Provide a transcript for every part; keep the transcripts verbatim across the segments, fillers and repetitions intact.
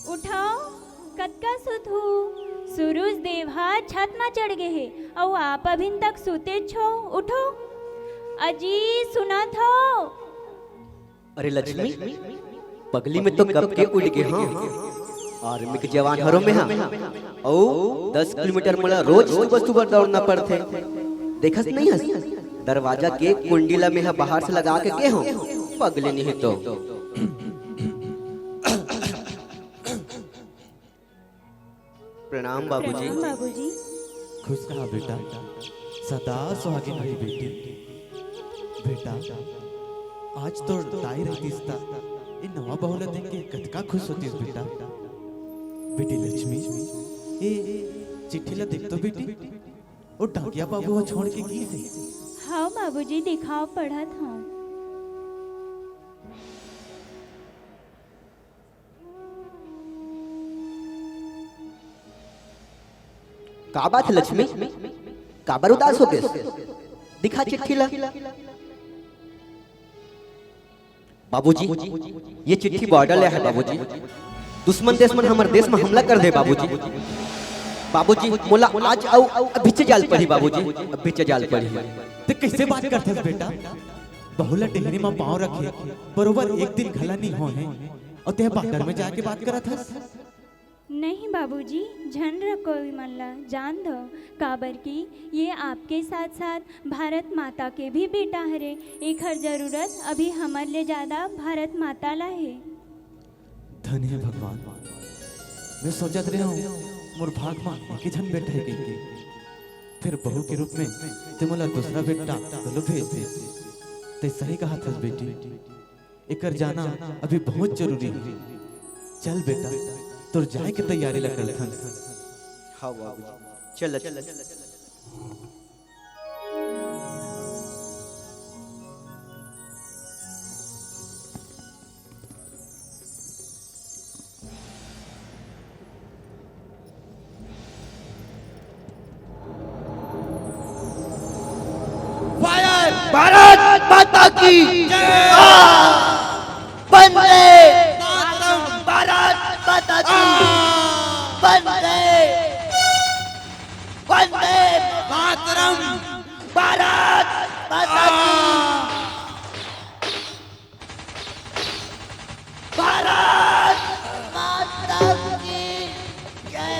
उठव, कतका सुतहू? सूरज देव ह छत म चढ़ गे हे, अउ आप अभिन तक सुतेच हो। उठो, अजी, सुनत हो? अरे लक्ष्मी, पगली में तो कब के उठ गे हंव। आर्मी के जवान हरो में हा। अउ दस किलोमीटर मोला रोज सुबह सुबह दौड़ना पड़थे। देखस नहीं हस, दरवाजा के कुंडी ला में हा बाहर से लगा के गे हंव। पगली नहीं तो। प्रणाम बाबूजी। प्रणाम बाबूजी। खुश रहा बेटा, सदा सुहागिन रही बेटी। बेटा, आज तोर दाई रहतीस त ए नवा बहू ला देख के कतका खुश होतीस बेटा। बेटी लक्ष्मी, ए चिट्ठी ला देख तो बेटी, ओ डाकिया बाबू ह छोड़ के गीस हे। हाँ बाबूजी, दिखाओ, पढ़त हंव। का बात हे लक्ष्मी, काबर उदास हो गेस? दिखा चिट्ठी ला। बाबूजी, ये चिट्ठी बॉर्डर ले हे बाबूजी। दुश्मन देश मन हमर देश में हमला कर दे बाबूजी। बाबूजी, मोला आज अउ अभी चे जाल पड़ी बाबूजी, अभी चे जाल पड़ी। ते कैसे बात करथस बेटा? बहू ला डेहरी म पांव रखे बरोबर एक दिन घला नहीं होए हे, अउ ते बॉर्डर में जाके बात करत हस? नहीं बाबूजी, झन रखो इमन ला, जान दो, काबर कि ये आपके साथ-साथ भारत माता के भी बेटा हरे। एखर जरूरत अभी हमर ले ज्यादा भारत माता ला हे। धन हे भगवान, मैं सोचत रहे हूँ मोर भाग मा एक ही झन बेटा हे कहिके, फिर बहू के रूप में ते मोला दूसरा बेटा घलो भेज दे। ते सही कहा थस बेटी, एकर जाना अभी बहुत जरूरी हे। चल बेटा, तोर जाए के तैयारी ला करथन। हाँ बाबूजी, चल, चल। फायर! भारत माता की जय! वंदे मातरम! भारत माता की वंदे, वंदे मातरम! भारत माता की भारत माता की जय।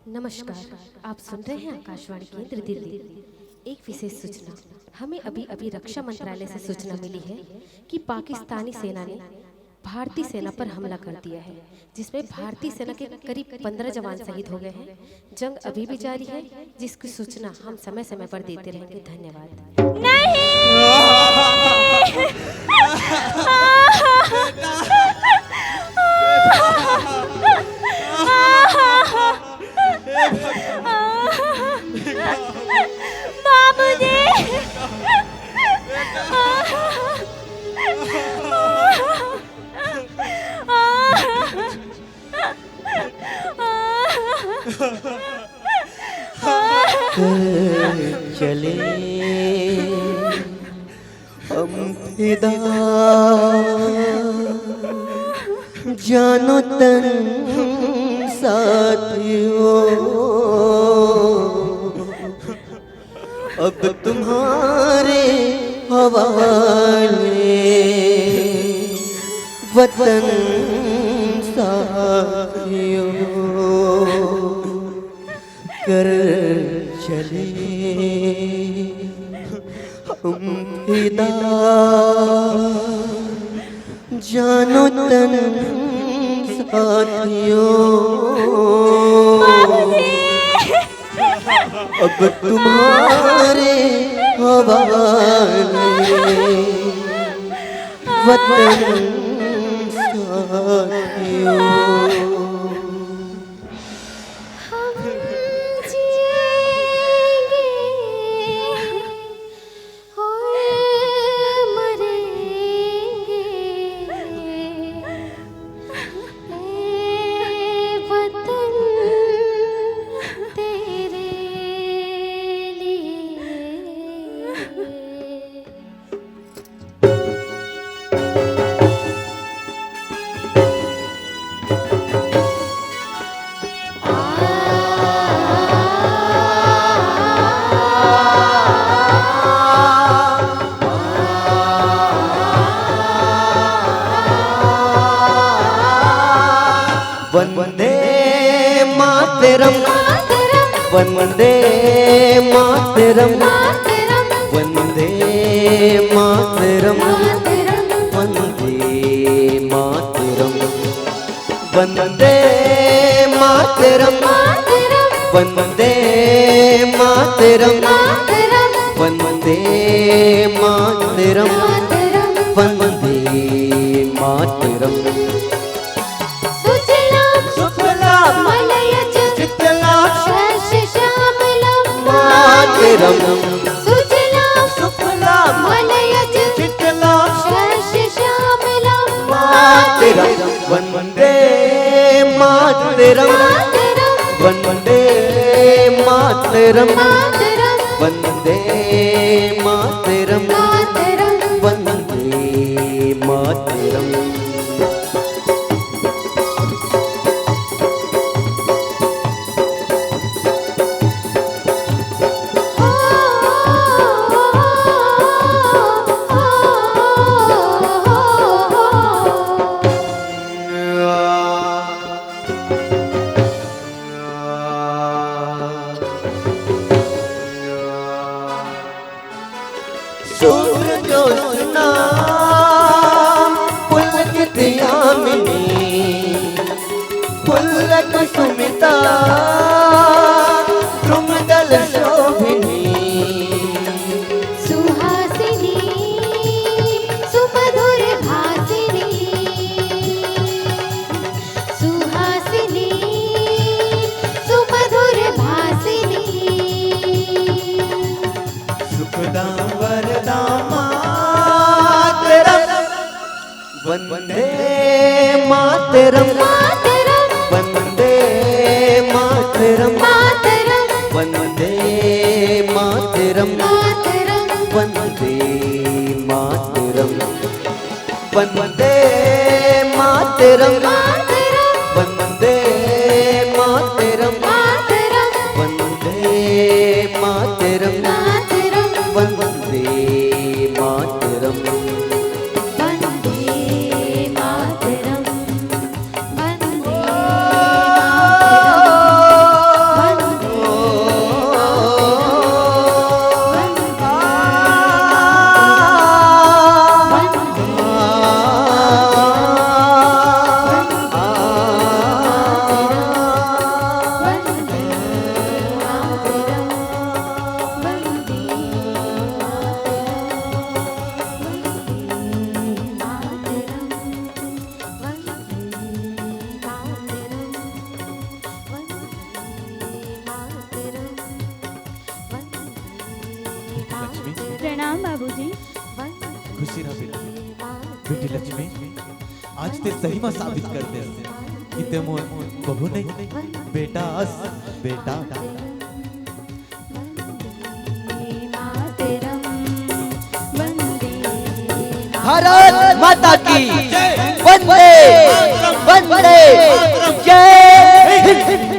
नमस्कार, आप सुन रहे हैं आकाशवाणी केंद्र दिल्ली। एक विशेष सूचना, हमें अभी-अभी रक्षा मंत्रालय से सूचना मिली है कि पाकिस्तानी सेना ने भारतीय सेना पर हमला कर दिया है, जिसमें भारतीय सेना के करीब पन्द्रह जवान शहीद हो गए हैं। जंग अभी भी जारी है, जिसकी सूचना हम समय-समय पर देते रहेंगे। धन्यवाद। नहीं! बाबूजी! चले हम फिदा, जानो तन साथियों, अब तुम्हारे हवाले वतन साथियों, कर चले हम फिदा, जानो तन साथियों। अब तुम्हारे हवाले वतन साथियों। हम जिएंगे और मरेंगे, ए वतन तेरे। मातरम, वंदे मातरम, वंदे मातरम, वंदे मातरम, वंदे मातरम, वंदे मातरम, वंदे मातरम, वंदे मातरम। सुजलां सुफलां मलयज शितलां शस्य श्यामलां मातरम। सुजलां सुफलां मलयज शितलां शस्य श्यामलां मातरम। वंदे मातरम, मातरम। वंदे मातरम, मातरम। वंदे मातरम, मातरम। वंदे मातरम। शुभ्रज्योत्स्ना पुलकित यामिनी, पुलकसुमिता द्रुमदलशोभिनी। सुहासिनी सुमधुर भासिनी, सुहासिनी सुमधुर भासिनी। सुखदां वरदां मातरम, वंदे मातरम, मातरम। वंदे मातरम, मातरम। वंदे मातरम, मातरम। वंदे मातरम। वंदे मातरम, मातरम। वंदे मातरम, मातरम। वंदे मातरम, मातरम। वंदे मातरम। वंदे मातरम। बेटी लक्ष्मी। प्रणाम बाबूजी। खुशी रह बेटी। बेटी लक्ष्मी, आज ते सही में साबित कर दे कि ते मोर बहू नहीं, बेटा अस, बेटा। भारत माता की वंदे, वंदे, जय हिंद।